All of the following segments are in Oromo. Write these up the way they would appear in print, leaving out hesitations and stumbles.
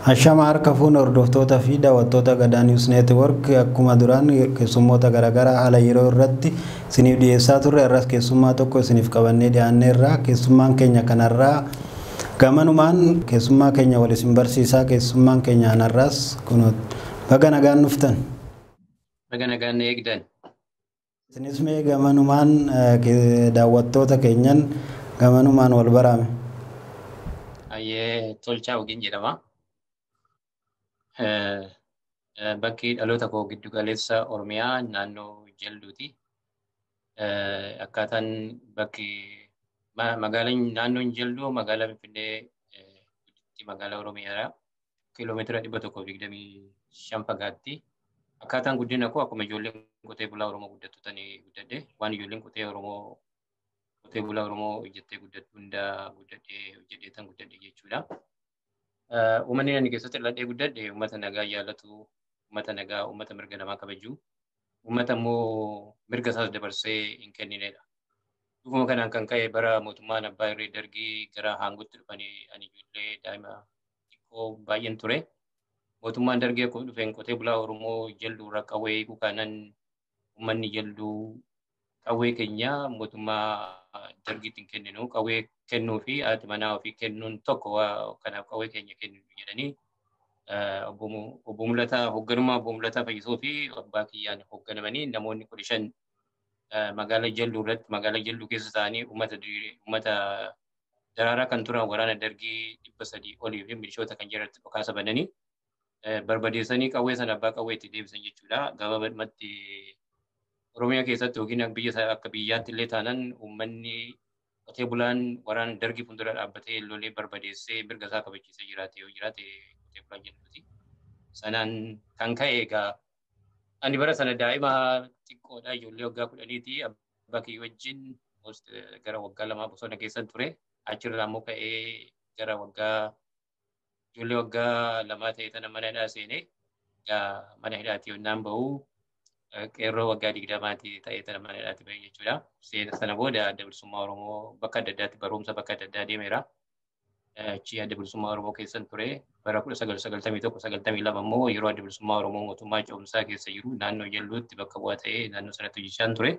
Ashama harka fuune hordoftoota fi daawwattoota Gadaa News Network, akkuma duraan keessummoota garaagaraa haala yeroo irratti isiniif dhiyeessaa turre, har'as keessummaa tokko isiniif qabannee dhiyaanneerra. Keessummaan keenya kanarraa gamanumaan keessummaa keenya wal isin barsiisaa. Keessummaan keenya kanarraas kun baga nagaan dhuftan. Baga nagaan eegdan. Isinis mee gamanumaan daawwattoota keenyan gamanumaan wal baraame. Ayyee, Tolchaa Ogiin jedhama. Bakki dhaloota koo giddu galeessa Oromiyaa, naannoo Jalduuti. Akkaataan bakki magaalaan naannoon Jalduu magaalaa Finfinnee guddittii magaalaa Oromiyaadha. Kiiloomeetira 125 fagaatti. Akkaataan guddina koo akkuma ijoolleen qotee bulaa Oromoo guddattu tanii guddadhe. Waan ijoolleen qotee bulaa Oromoo hojjettee guddattu hunda guddadhee hojjedhee tan guddadhe jechuudha. Uummanni ani keessatti dhaladhee guddadhe uummata nagaa jaallatu, uummata nagaa, uummata mirga namaa kabaju, uummata immoo mirga isaas dabarsee hin kenninedha. Dhufuma kanaan kan ka'e bara mootummaan abbaa irree Dargii gara aangootti dhufanii ani ijoollee daa'ima xiqqoo baay'een ture. Mootummaan Dargii akkuma dhufeen qotee bulaa Oromoo Jalduu irraa qawwee hiikuu kaanaan, uummanni Jalduu qawwee keenya mootummaa Dargiitti hin kenninu, qawwee kennuu fi haati manaa ofii kennuun tokko, kanaaf qawwee keenya kenninu jedhanii obbo Mulataa, hoogganummaa obbo Mulataa Fayyisoo fi abbaa kiyyaan hoogganamanii namoonni 15 magaalaa Jalduu irratti, magaalaa Jalduu keessa ta'anii uummata daraaraa kan turan waraana Dargii 300 olii fi milishoota kan jiran dhukaasa bananii barbadeessanii qawwee sana abbaa qawwee itti deebisan jechuudha. Gabaabumatti Oromiyaa keessatti yookiin biyya akka biyyaatti illee taanaan uummanni qotee bulaan waraana Dargii fuuldura dhaabbatee lolee barbadeessee mirga isaa kabachiisee jiraate yoo jiraate qotee bulaan jedhuti. Sanaan kan ka'e egaa ani bara sana daa'ima xiqqoodha, ijoollee waggaa 10ti, abbaa kiyya wajjin gara waggaa 2 bosona keessan ture. Achirraa immoo ka'ee gara waggaa ijoollee waggaa 2 ta'e tana mana hidhaa seenee, mana hidhaatti yonnaan bahu qeerroo waggaa 20ti ta'e tana mana hidhaatti bahe jechuudha. Seena sana booda Adda Bilisummaa Oromoo bakka adda addaatti barumsa bakka adda addaa deemeera. Achi Adda Bilisummaa Oromoo keessan ture. Bara 1991, 92 immoo yeroo Adda Bilisummaa Oromoo mootummaa ce'umsaa keessa jiru naannoo Jalluutti bakka bu'aa ta'ee naannoo sanatti hojjechaa ture.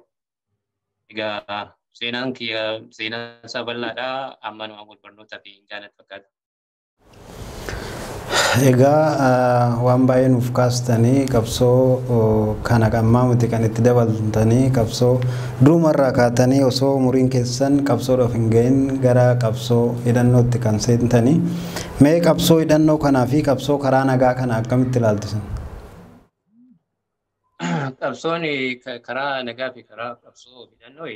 Egaa seenaan kiyya seenaan isaa bal'aadha. Amma nama wal barnootaa fi hin gaanatti fakkaata. Egaa waan baay'ee nuuf kaastanii, qabsoo kana ammaa miti kan itti dabaltanii, qabsoo durumarraa kaatanii osoo umuriin keessan qabsoodhaaf hin gahin gara qabsoo hidhannootti kan seentanii. Mee qabsoo hidhannoo kanaa fi qabsoo karaa nagaa kana akkamitti ilaaltu isin? Qabsoon karaa nagaa fi karaa qabsoo hidhannoo,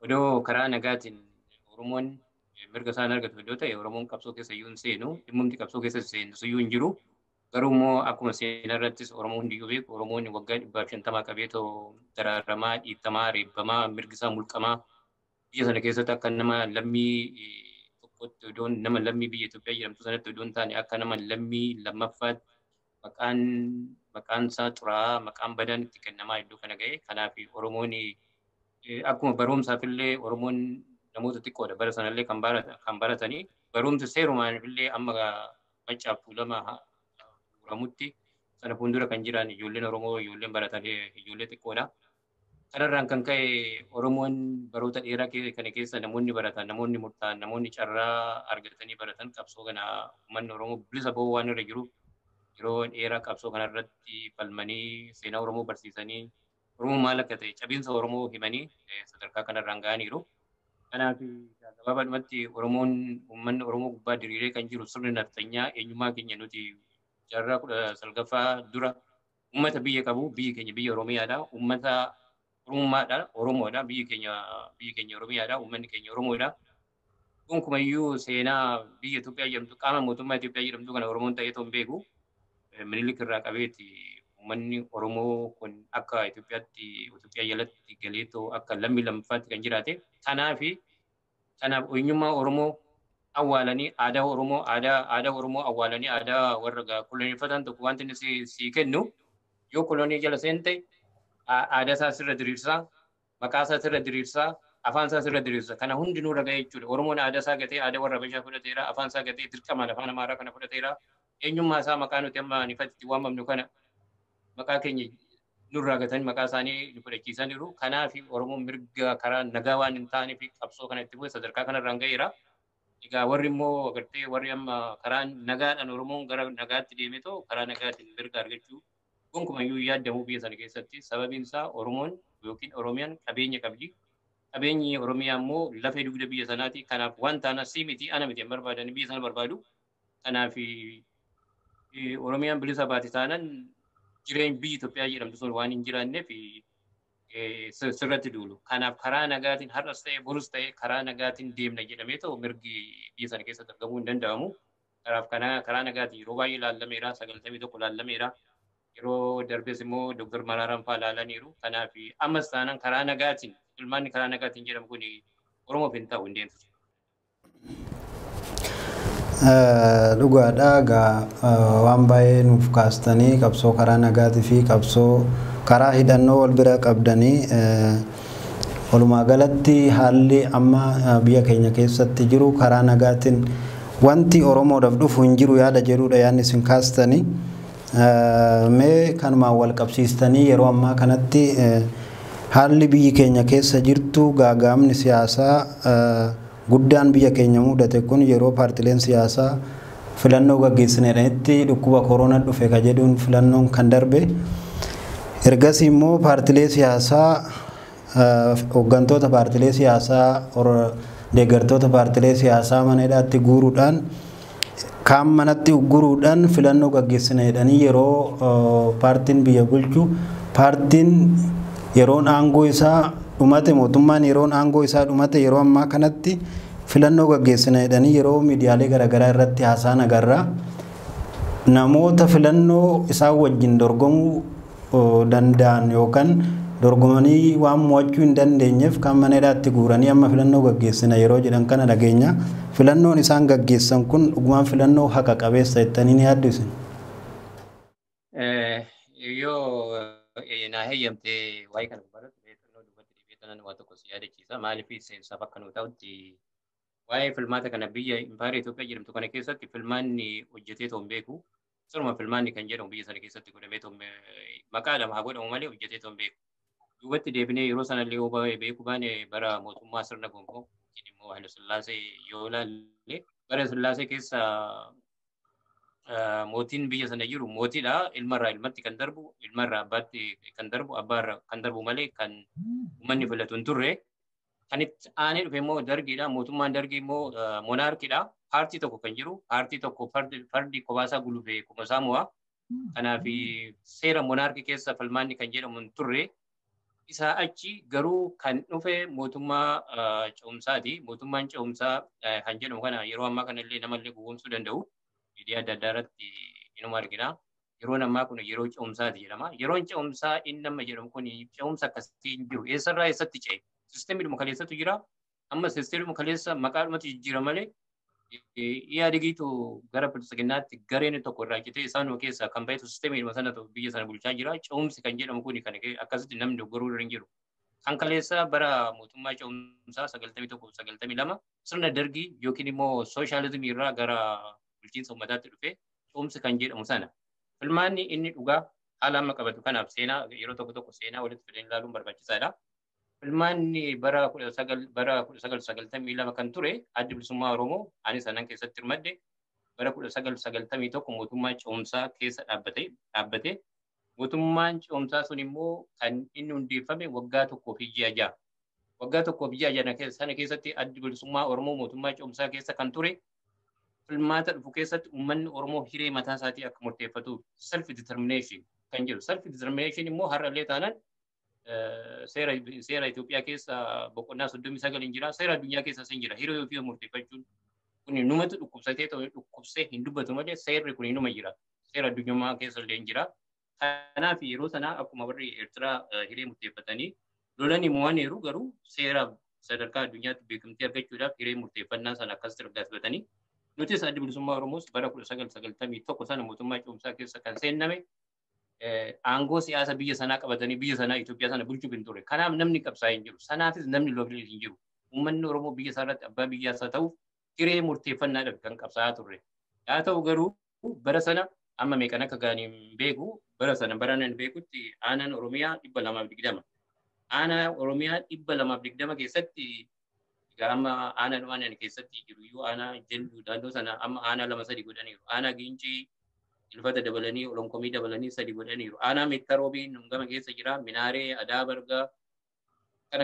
odoo karaa nagaatiin Oromoon mirga isaan argatu iddoo ta'e, Oromoon qabsoo keessa iyyuu hin seenu, dhimmumti qabsoo keessa seenu iyyuu hin jiru. Garuu immoo akkuma seenaa irrattis Oromoo hundiyyuu beeku, Oromoon waggaa 150 qabeetoo daraaramaa, dhiittamaa, reebbamaa, mirgi isaa mulqamaa, biyya sana keessatti akka nama lammii tokkotti odoon nama lammii biyya Itoophiyaa jedhamtu sanatti odoon taane akka nama lammii lammaffaatti maqaan isaa xuraa'aa, maqaan badaan itti kennamaa iddoo kana ga'e. Kanaaf Oromoon akkuma barumsaaf illee Oromoon namoota xiqqoodha bara sanallee kan baratanii, barumsi seerumaan illee amma Maccaaf Tuulama uramutti sana fuuldura kan jiran ijoolleen Oromoo ijoolleen baratan ijoollee xiqqoodha. Kanarraan kan ka'e Oromoon baroota dheeraa kana keessa namoonni baratan, namoonni murtaa'an, namoonni carraa argatanii baratan qabsoo kana uummanni Oromoo bilisa ba'uu waan irra jiruuf yeroo dheeraa qabsoo kanarratti falmanii, seenaa Oromoo barsiisanii, Oromoo maal akka ta'e, cabiinsa Oromoo himanii sadarkaa kanarraan ga'aniiru. Kanaaf gabaabadhumatti Oromoon uummanni Oromoo gubbaa diriiree kan jiru sirni nafxanyaa eenyummaa keenya, nuti jaarraa 19ffaa dura uummata biyya qabu, biyyi keenya biyya Oromiyaadha. Uummata Oromummaadha, Oromoodha, biyyi keenya Oromiyaadha, uummanni keenya Oromoodha. Gonkumayyuu seenaa biyya Itoophiyaa jedhamtu, qaama mootummaa Itoophiyaa jedhamtu kana Oromoon ta'ee hin beeku. Minilik irraa qabeeti uummanni Oromoo kun akka Itoophiyaatti, Itoophiyaa jalatti galeetoo akka lammii lammaffaatti kan jiraate. Kanaaf eenyummaa Oromoo awwaalanii, aadaa Oromoo aadaa Oromoo awwaalanii, aadaa warra koloneeffatan tokko wanti inni si kennu, yoo kolonii jala seente aadaa isaa sirra diriirsaa, maqaa isaa sirra diriirsaa, afaan isaa sirra diriirsa. Kana hundinuu ragaa jechuudha. Oromoon aadaa isaa gatee aadaa warra Habashaa fudhateera, afaan isaa gatee dirqamaan afaan Amaaraa kana fudhateera. Eenyummaa isaa maqaa nuti amma ifatti waamamnu kana maqaa keenya nurraa gatanii maqaa isaanii nu fudhachiisaniiru. Kanaaf Oromoon mirga karaa nagaa waan hin taaneef qabsoo kana itti bu'e sadarkaa kanarraan ga'eera. Egaa warri immoo agartee warri amma karaa nagaadhaan Oromoon gara nagaatti deemee too karaa nagaatiin mirga argachuu gonkumayyuu yaadamuu biyya sana keessatti sababiin isaa Oromoon yookiin Oromiyaan qabeenya qabdi. Qabeenyi Oromiyaa immoo lafee dugda biyya sanaati. Kanaaf waan taana si miti ana miti hin barbaadan biyya sana barbaadu. Kanaaf Oromiyaan bilisa baate taanaan jireenyi biyyi Itoophiyaa jedhamtu sun waan hin jiraanneef sirratti duulu. Kanaaf karaa nagaatiin har'as ta'e borus ta'e karaa nagaatiin deemna jedhamee ta'u mirgi biyya sana keessatti argamuu hin danda'amu. Kanaaf karaa nagaatiin yeroo baay'ee laallameera 91 laallameera. Yeroo darbes immoo Dr. Maraaraan fa'aa laalaniiru. Kanaaf ammas taanaan karaa nagaatiin ilmaanni karaa nagaatiin jedhamu kun Oromoof hin ta'u hin deemsisu. Dhugaadha egaa waan baay'ee nuuf kaastanii qabsoo karaa nagaatii fi qabsoo karaa hidhannoo wal bira qabdanii walumaa galatti haalli amma biyya keenya keessatti jiru karaa nagaatiin wanti Oromoodhaaf dhufu hin jiru yaada jedhudha yaadni isin kaastanii. Mee kanumaan wal qabsiistanii yeroo ammaa kanatti haalli biyyi keenya keessa jirtu gaagaamni siyaasaa guddaan biyya keenya mudate kun yeroo paartileen siyaasaa filannoo gaggeessinedhanitti dhukkuba koronaa dhufe ka jedhuun filannoon kan darbe. Ergasii immoo paartilee siyaasaa hooggantoota paartilee siyaasaa deeggartoota paartilee siyaasaa mana hidhaatti guuruudhaan kaan manatti ugguruudhaan filannoo gaggeessinedhanii yeroo paartiin biyya bulchu paartiin yeroon aangoo isaa dhumate mootummaan yeroon aangoo isaa dhumate yeroo ammaa kanatti filannoo gaggeessina jedhanii yeroo miidiyaalee garaagaraa irratti haasaan agarra. Namoota filannoo isaan wajjin dorgomuu danda'an yookaan dorgomanii waan mo'achuu hin dandeenyeef kan mana hidhaatti guuranii amma filannoo gaggeessina yeroo jedhan kana dhageenya. Filannoon isaan gaggeessan kun dhugumaan filannoo haqa qabeessa jettanii ni yaaddu isin? Yoo naa heeyyamtee waa'ee kana baratu kanan waa tokko si yaadachiisa. Maaliif seensaaf akka nu ta'utti waa'ee filmaata kana biyya impaayera Itoophiyaa jedhamtu kana keessatti filmaanni hojjetee ta'u hin beeku. Siruma filmaanni kan jedhamu biyya sana keessatti godhamee ta'u maqaadhaan haa godhamu malee hojjetee ta'u hin beeku. Duubatti deebinee yeroo sanallee yoo beeku baane bara mootummaa sirna gonfoo yookiin immoo Haayile Sillaasee yoo ilaalle bara Sillaasee keessa mootiin biyya sana jiru mootiidha. Ilmarraa ilmatti kan darbu, ilmarraa abbaatti kan darbu, abbaarraa kan darbu malee kan uummanni filatu hin turre. Kan itti aanee dhufe immoo dargiidha. Mootummaan dargii immoo monaarkiidha. Paartii tokko kan jiru, paartii tokko fardi kophaa gulufee kumasaa mo'a. Kanaaf seera monaarkii keessa filmaanni kan jedhamu hin turre. Isaa achi garuu kan dhufe mootummaa ce'umsaati. Mootummaan ce'umsaa kan jedhamu kana yeroo ammaa kanallee namallee gowwoomsuu danda'u. Miidiyaa adda addaa irratti inuma argina. Yeroon ammaa kun yeroo ce'umsaati jedhama. Yeroon ce'umsaa inni amma jedhamu kun ce'umsa akkasii hin jiru. Eessarraa eessatti ce'e? Sisteemii kaleessatu jira. Amma sisteemii kaleessa maqaadhumatu jijjiira malee Iyaadigiitu gara bilisiginnaatti gareen tokko irraa citee isaanuma keessaa kan bahetu sisteemii sanatu biyya sana bulchaa jira. Ce'umsi kan jedhamu kun kan akkasitti namni dogoggoruu irra hin jiru. Kan kaleessa bara mootummaa ce'umsaa 91 92 sirna dargii yookiin immoo sooshaalizimii irraa gara bulchiinsa uummataatti dhufe ce'umsi kan jedhamu sana. Filmaanni inni dhugaa haala amma qabatu kanaaf seenaa yeroo tokko tokko seenaa walitti fidanii ilaaluun barbaachisaadha. Filmaanni bara 1992 kan ture addi bilisummaa Oromoo ani sanan keessatti hirmadde bara 1991 mootummaa ce'umsaa keessa dhaabbate. Mootummaan ce'umsaa sun immoo kan inni hundeeffame waggaa 1 fi ji'a 6. Waggaa 1 fi ji'a 6 sana keessatti addi bilisummaa Oromoo mootummaa ce'umsaa keessa kan ture filmaata dhufu keessatti uummanni Oromoo hiree mataa isaatii akka murteeffatuuf self determination kan jedhu. Self determination immoo har'allee taanaan seera Itoophiyaa keessa boqonnaa 39 hin jira. Seera addunyaa keessas hin jira. Hiree ofii murteeffachuun kun numatu dhukkubsatee ta'u dhukkubsee hin dubbatu malee seerri kun numa jira. Seera addunyaa keessa illee hin jira. Kanaaf yeroo sanaa akkuma warri Eertiraa hiree murteeffatanii lolanii mo'aniiru garuu seera sadarkaa addunyaatti beekamtii argachuudhaaf hiree murteeffannaa sana akkasitti raggaasifatanii nutis addi bilisummaa Oromoos bara 1991 sana mootummaa ce'umsaa keessa kan seenname aangoo siyaasa biyya sanaa qabatanii biyya sanaa Itoophiyaa sana bulchuuf hin turre. Kanaaf namni qabsaa'ee hin jiru. Sanaafis namni lolli hin jiru. Uummanni Oromoo biyya isaa irratti abbaa biyyaa isaa ta'uuf hiree murteeffannaadhaaf kan qabsaa'aa turre. Haa ta'u garuu Bara sana amma meeqan akka ga'an hin beeku. Bara sana bara nan beekutti aanaan Oromiyaa 220. Aanaa Oromiyaa 220 keessatti egaa amma aanaa dhumaan keessatti jiru iyyuu aanaa Jalduu naannoo sana amma aanaa 2-3 godhaniiru. Aanaa Gincii Ilfata dabalanii Olonkomii dabalanii 3 godhaniiru. Aanaa Meettaroobii gama keessa jira. Minaaree, Adaa Bargaa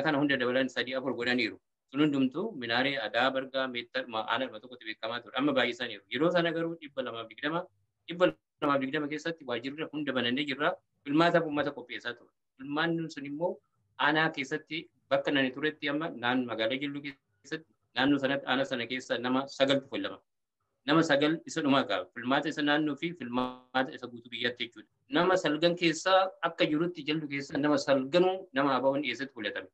kana hunda dabalan 3-4 godhaniiru. Sun hundumtuu Minaaree, Adaa Bargaa, Meettar aanaa tokkotti beekamaa ture. Amma baay'isaniiru. Yeroo sana garuu 220 220 keessatti waajjirri hunda banannee jirra. Filmaataaf uummata qopheessaa ture. Filmaanni sun immoo aanaa keessatti bakka nani turetti amma naan magaalaa Jalduu keessatti naannoo sanatti aanaa sana keessa nama 9tu filama. Nama 9 isa dhumaa qaba. Filmaata isa naannoo fi filmaata isa guutuu biyyaatti jechuudha. Nama 9 keessaa akka jirutti Jalduu keessa nama 9 nama ABO'n dhiyeessatti filatame.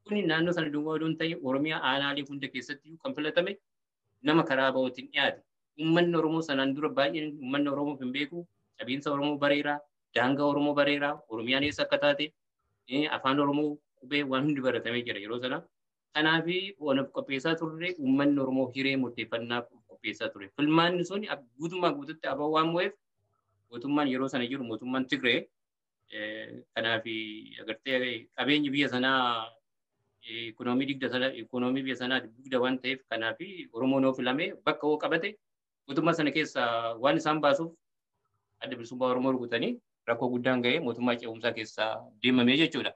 Kuni naannoo sana duwwaa odoo hin ta'in Oromiyaa aanaalee hunda keessatti kan filatame nama karaa ABO'tiin dhiyaate. Uummanni Oromoo sanaan dura baay'een uummanni Oromoo hin beeku. Qabiinsa Oromoo bareeraa, daangaa Oromoo bareeraa, Oromiyaan eessa akka taate, afaan Oromoo qubee waan hundi baratamee jira yeroo sana. Kanaaf onuuf qopheessaa turre uummanni Oromoo hiree murteeffannaaf qopheessaa ture. Filmaanni sun guutummaa guututti ABO waan mo'eef mootummaan yeroo sana jiru mootummaan Tigree kanaaf agartee qabeenyi biyya sanaa ikoonoomii digda sana ikoonoomii biyya sanaa dugda waan ta'eef kanaaf Oromoon yoo filame bakka hoo qabate mootummaa sana keessa waan isaan baasuuf adda bilisummaa Oromoo rukutanii rakkoo guddaan ga'ee mootummaa ce'umsaa keessaa deemamee jechuudha.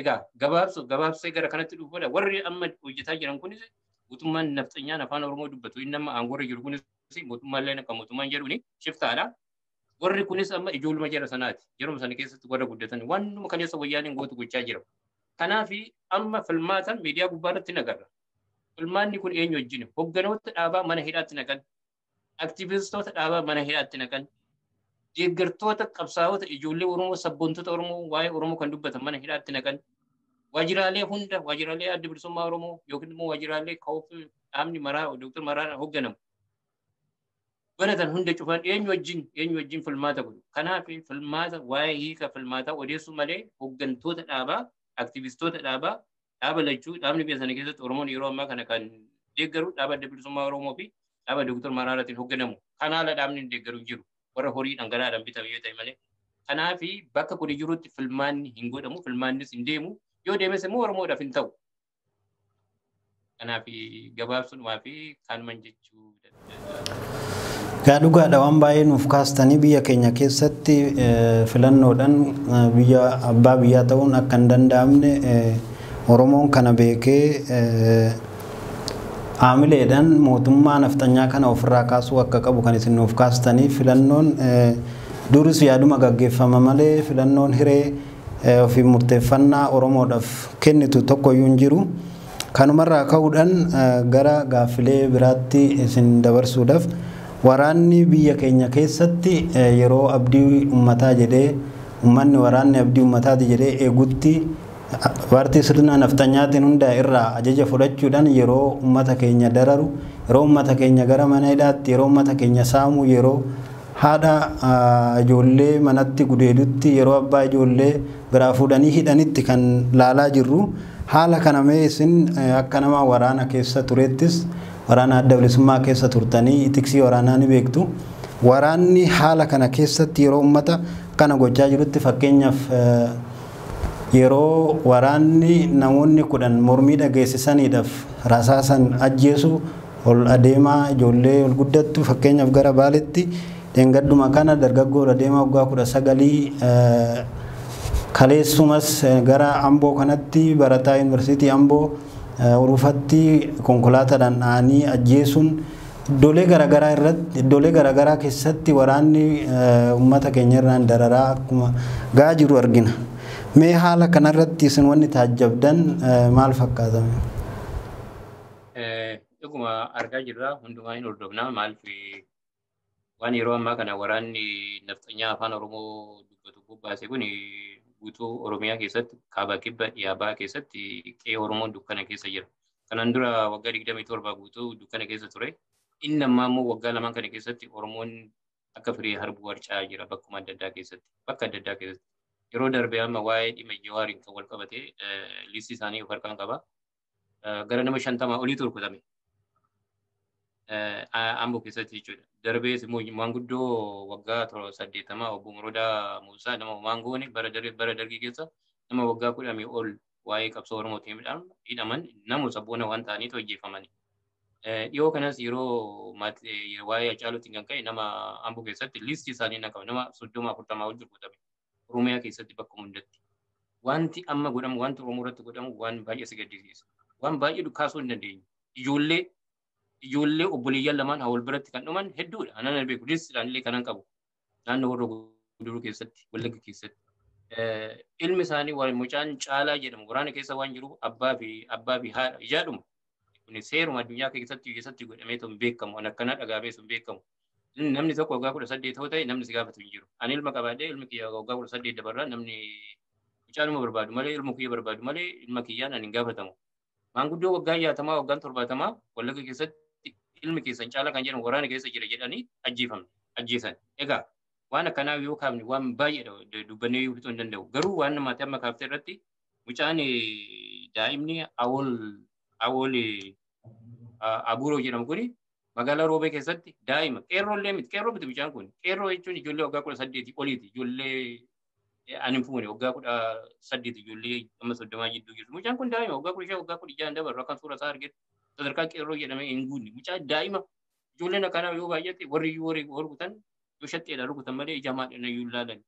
Egaa gabaabsee gara kanatti dhufuudha. Warri amma hojjetaa jiran kunis mootummaan nafxanyaan afaan Oromoo dubbatu inni amma aangoorra jiru kunis mootummaallee akka mootummaan jedhuuni shiftaadha. Warri kunis amma ijoolluma jara sanaati. Yeroo sana keessatti warra guddatan waanuma kaleessa wayyaaniin gootu gochaa jira. Kanaaf amma filmaatan miidiyaa gubbaa irratti nagarra. Filmaanni kun eenyu wajjin? Hogganoota dhaabaa mana hidhaatti naqan. Aktivistoota dhaabaa mana hidhaatti naqan. Deeggartoota qabsaa'ota ijoollee Oromoo sabboontota Oromoo waa'ee Oromoo kan dubbatan mana hidhaatti naqan. Waajjiraalee hunda waajjiraalee adda bilisummaa Oromoo yookiin immoo waajjiraalee ka'uuf dhaabni maraa Dooktar Maraaraan hoogganamu. Banatan hunda cufan eenyu wajjin filmaata godhu. Kanaaf filmaata waa'ee hiika filmaataa odeessuu malee hooggantoota dhaabaa aktivistoota dhaabaa dhaaba lachuu dhaabni biyya sana keessatti Oromoon yeroo ammaa kana kan deeggaru dhaaba adda bilisummaa Oromoo fi dhaaba Dooktar Maraaraatiin hoogganamu. Kanaala dhaabni deeggaru jiru. Warra horii dhangalaadhaan bitame yoo ta'e malee. Kanaaf bakka kuni jirutti filmaanni hin godhamu, filmaannis hin deemu. Yoo deemes immoo Oromoodhaaf hin ta'u. Kanaaf gabaabsuudhumaa fi kanuman jechuu danda'a. Gaa dhugaadha waan baay'ee nuuf kaastanii biyya keenya keessatti filannoodhaan biyya abbaa biyyaa ta'uun akka hin danda'amne Oromoon kana beekee aamileedhaan mootummaa nafxanyaa kana ofirraa kaasuu akka qabu kan isin nuuf kaastanii filannoon duris yaaduma gaggeeffama malee filannoon hiree ofii murteeffannaa Oromoodhaaf kennitu tokkoyyuu hin jiru. Kanumarraa ka'uudhaan gara gaaffilee biraatti isin dabarsuudhaaf waraanni biyya keenya keessatti yeroo abdii uummataa jedhee uummanni waraanni abdii uummataati jedhee eegutti paartii sirna nafxanyaatiin hundaa irraa ajaja fudhachuudhaan yeroo uummata keenya dararu yeroo uummata keenya gara mana hidhaatti yeroo uummata keenya saamu yeroo haadha ijoollee manatti gudeedutti yeroo abbaa ijoollee biraa fuudhanii hidhanitti kan laalaa jirru. Haala kana mee isin akka nama waraana keessa turettis waraana adda bilisummaa keessa turtanii tiksii waraanaa ni beektu. Waraanni haala kana keessatti yeroo uummata kana gochaa jirutti fakkeenyaaf yeroo waraanni namoonni 10 mormii dhageessisaniidhaaf rasaasan ajjeesu ol adeemaa ijoollee ol guddattu fakkeenyaaf gara Baaletti dheengadduma kana dargaggoo ol adeemaa waggaa 19 kaleessumas gara Amboo kanatti barataa yuunivarsiitii Amboo Urufatti konkolaataadhaan dha'anii ajjeesuun iddoolee garaagaraa irratti iddoolee garaagaraa keessatti waraanni uummata keenya irraan dararaa akkuma gahaa jiru argina. Mee haala kanarratti isin wanni taajjabdan maal fakkaatame? Dhuguma argaa jirra hundumaa hin hordofnaa maaliif waan yeroo ammaa kana waraanni nafxanyaa afaan Oromoo dubbatu bobbaase kun guutuu Oromiyaa keessatti kaaba kibba dhiyaabaa keessatti qe'ee Oromoon dukkana keessa jira. Kanaan dura waggaa 27 guutuu dukkana keessa ture. Inni ammaa immoo waggaa 2 kana keessatti Oromoon akka firii harbuu harca'aa jira bakkuma adda addaa keessatti bakka adda addaa keessatti. Yeroo darbe amma waa'ee dhimma Jawaariin kan wal qabate liistii isaanii of harkaan qaba. Gara nama 50 oliitu rukutame. Amboo keessatti jechuudha. Darbees immoo maanguddoo waggaa 80 obbo Morodaa Muusaa nama maangooni bara dargii keessa nama waggaa 10 ol waa'ee qabsoo Oromootiin hidhaman nama sabboona waan ta'aniif hojjeeffaman. Dhiyoo kanas yeroo waa'ee Hacaaluutiin kan ka'e nama Amboo keessatti liistii isaanii na qaba nama 30 40 ol rukutamee Oromiyaa keessatti bakka hundatti. Wanti amma godhamu wanti Oromoo irratti godhamu waan baay'ee si gaddisiisa. Waan baay'ee kaasuu hin dandeenyu. Ijoollee obboleeyyan lamaan wal biratti kan dhuman hedduudha. Anan beeku liistiidhaan illee kanan qabu. Naannoo warra Guduruu keessatti, Wallagga keessatti. Ilmi isaanii waan mucaan Caalaa jedhamu waraana keessa waan jiruuf abbaa fi haadha ijaadhuma. Kun seeruma addunyaa keessatti godhamee tun beekamu. An akkanaa dhagaamee sun beekamu. Namni tokko waggaa 18 yoo ta'e namni si gaafatu hin jiru. Ani ilma qabaadhee ilmi kiyya waggaa 18 dabarraa namni mucaanuma barbaadu malee ilma kiyya barbaadu malee ilma kiyyaan ani hin gaafatamu. Maanguddoo waggaa 60 waggaa 70 Wallagga keessatti ilmi keessan Caalaa kan jedhamu waraana keessa jira jedhanii ajjeesan. Egaa waan akkanaa yoo kaafne waan baay'eedha dubbannee yoo fixuu hin danda'u. Garuu waan namaatti amma kaaftee irratti mucaan daa'imni Awol Abuuroo jedhamu kuni magaalaa Roobee keessatti daa'ima qeerroo illee miti qeerroo miti mucaan kun qeerroo jechuun ijoollee waggaa 18 oliiti ijoollee ani hin fuune waggaa 18 ijoollee amma 30 jidduu jirtu mucaan kun daa'ima waggaa 15 waggaa 16 dabarru akkan suura isaa argite sadarkaa qeerroo jedhamee hin guunne mucaa daa'ima ijoolleen akkanaa yoo baay'ate warri iyyuu rukutan yoo shaxxeedha rukutan malee ija maadhaan iyyuu ilaalan.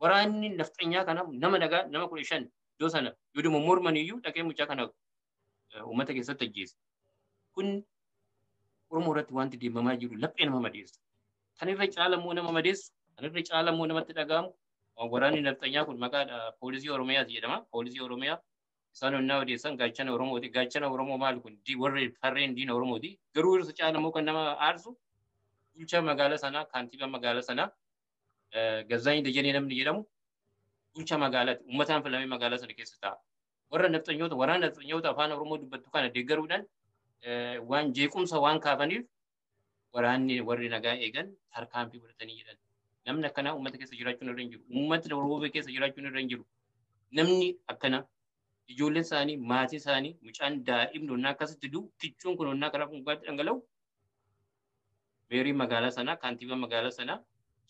Waraanni nafxanyaa kana nama nagaa nama 15 iddoo sana yoo dhuma morman iyyuu dhaqee mucaa kana uummata keessatti ajjeese. Kun Oromoo irratti wanti deemamaa jiru laphee nama madeessa. Kan irra caalammoo nama madeessu, kan irra caalammoo namatti dhaga'amu waraanni nafxanyaa kun maqaadha poolisii Oromiyaati jedhama. Poolisii Oromiyaa isaan onnaa odeessan gaachana Oromooti. Gaachana Oromoo maali kun warri farreen diina Oromooti. Garuu irra caalammoo kan nama aarsu bulchaa magaalaa sanaa, kaantiibaa magaalaa sanaa Gazaanyi Dajanee namni jedhamu bulchaa magaalaati. Uummataan filamee magaalaa sana keessa taa'a. Warra nafxanyoota, waraana nafxanyoota afaan Oromoo dubbattu kana deeggaruudhaan waan jeequmsa waan kaafaniif waraanni warri nagaa eegan tarkaanfii fudhatanii jedhan. Namni akkanaa uummata keessa jiraachuun irra hin jiru. Uummatni Oromoo keessa jiraachuun irra hin jiru. Namni akkana ijoolleen isaanii, maatii isaanii, mucaan daa'imni onnaa akkasitti du'u, kichuun kun onnaa karaa gubbaatti dhangala'u meerii magaalaa sanaa, kaantiibaa magaalaa sanaa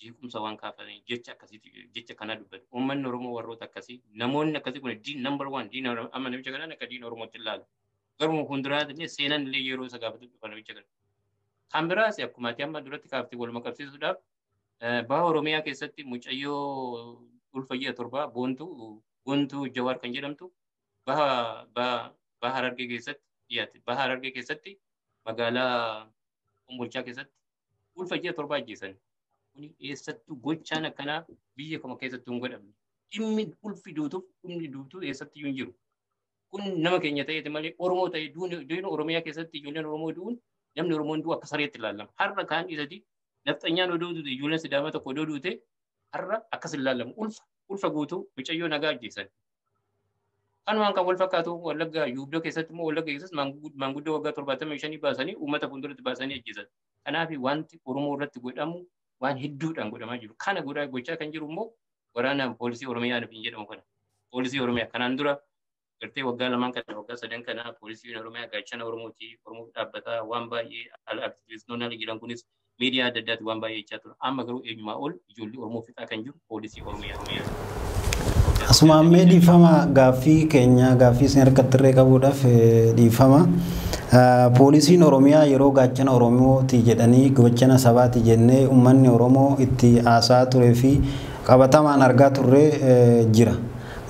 jeequmsa waan kaafanii jecha akkasiitu jecha kanaa dubbatu. Uummanni Oromoo warroota akkasii, namoonni akkasii kun diin number 1 diin amma namicha kanaan akka diin Oromootti ilaalu. Garuu fuulduraatti illee seenaan illee yeroo isa gaafatu dhufa namicha kana. Kan biraas akkuma ati amma duratti kaaftee waluma qabsiisuudhaaf baha Oromiyaa keessatti mucayyoo ulfa ji'a 7 Boontuu Jawaar kan jedhamtu baha Harargee keessatti dhiyaate. Baha Harargee keessatti magaalaa Kombolchaa keessatti ulfa ji'a 7 ajjeesan. Kuni eessattuu gochaan akkanaa biyya kama keessattuu hin godhamne. Dhimmi ulfi duutuuf dhumni duutuu eessattiyyuu hin jiru. Kun nama keenya ta'eeti malee Oromoo ta'e duun Oromiyaa keessatti ijoolleen Oromoo du'uun namni Oromoon du'u akka sareetti ilaalama. Har'a kaan isati nafxanyaan odoo duute ijoolleen Sidaamaa tokko odoo duute har'a akkas ilaalamu. Ulfa guutuu mucayyoo nagaa ajjeesan. Kanumaan kan wal fakkaatu Wallaggaa Yuubdoo keessatti immoo Wallagga keessatti maanguddoo waggaa 75 baasanii uummata fuulduratti baasanii ajjeesan. Kanaaf wanti Oromoo irratti godhamu waan hedduudhaan godhamaa jiru. Kana gochaa kan jiru immoo waraana poolisii Oromiyaa hin jedhamu kana. Poolisii Oromiyaa kanaan dura gartee waggaa 2 kana waggaa 3 kana poolisiin Oromiyaa gaachana Oromooti Oromoo dhaabbataa waan baay'ee ala aktivistoonni jiran kunis miidiyaa adda addaatti waan baay'ee jechaa ture. Amma garuu eenyumaa ol ijoollee Oromoo fixaa kan jiru poolisii Oromiyaa. Asuma ammee dhiifama gaaffii keenya gaaffii isin harkatti irree qabuudhaaf dhiifama. Poolisiin Oromiyaa yeroo gaachana Oromooti jedhanii gaachana sabaati jennee uummanni Oromoo itti haasaa turee fi qabatamaan argaa turre jira.